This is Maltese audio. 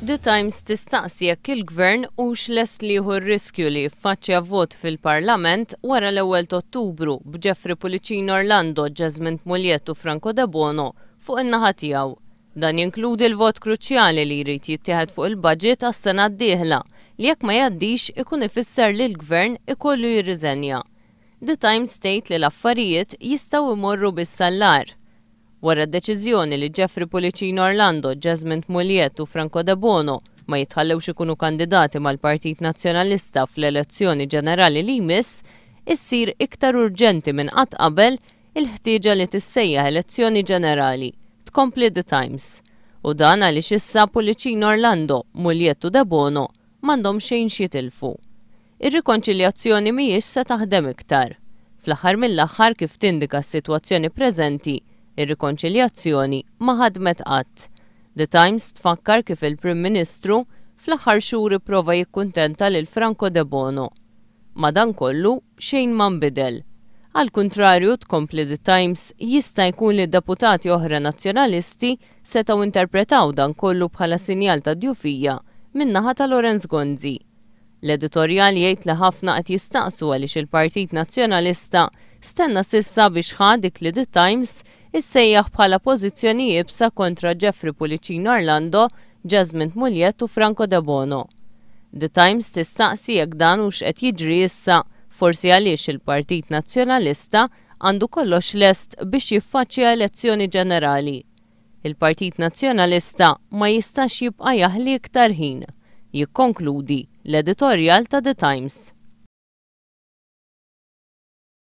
The Times tistaqsi jekk il-Gvern hux lest li jieħu r-riskju li jiffaċċja vot fil-Parlament wara l-ewwel t'Ottubru b'Jeffrey Pullicino Orlando, Jesmond Mugliett u Franco Debono fuq in-naħa tiegħu. Dan jinkludi l-vot kruċjali li jrid jittieħed fuq il-budget għas-sena d-dieħla li jekk ma jgħaddix ikun ifisser li l-Gvern ikollu jirriżenja. The Times tgħid li l-affarijiet jistgħu jmorru biss għall-agħar. Wara d-deċiżjoni li Jeffrey Pullicino Orlando, Jesmond Mugliett u Franco Debono ma jitħallewx ikunu kandidati mal-Partit Nazzjonalista fl-elezzjoni ġenerali li jmiss, issir iktar urġenti minn qatt qabel il-ħtieġa li tissejjaħ elezzjoni ġenerali, tkompli The Times. U dan għaliex issa Pullicino Orlando, Mugliett u Debono m'għandhom xejn x'jitilfu. Ir-rikonċiljazzjoni mhijiex se taħdem iktar. Fl-aħħar mill-aħħar kif tindika s-sitwazzjoni preżenti, ir-rikonċiljazzjoni ma ħadmet qatt. The Times tfakkar kif il-Prim Ministru fl-aħħar xhur ipprova jikkuntenta lil Franco Debono. Madankollu, xejn ma nbidel. Għall-kuntrarju, tkompli The Times, jista' jkun li deputati oħra Nazzjonalisti setgħu interpretaw dan kollu bħala sinjal ta' djufija min-naħa ta' Lawrence Gonzi. L-editorjal jgħid li ħafna qed jistaqsu għaliex il-Partit Nazzjonalista stenna s'issa biex ħa dik li The Times issejjaħ bħala pożizzjoni iebsa kontra Jeffrey Pullicino Orlando, Jesmond Mugliett u Franco Debono. The Times tistaqsi jekk dan hux qed jiġri issa forsi għaliex il-Partit Nazzjonalista għandu kollox lest biex jiffaċċja elezzjoni ġenerali. Il-Partit Nazzjonalista ma jistax jibqa' jaħli iktar ħin, jikkonkludi l-editorjal ta' The Times.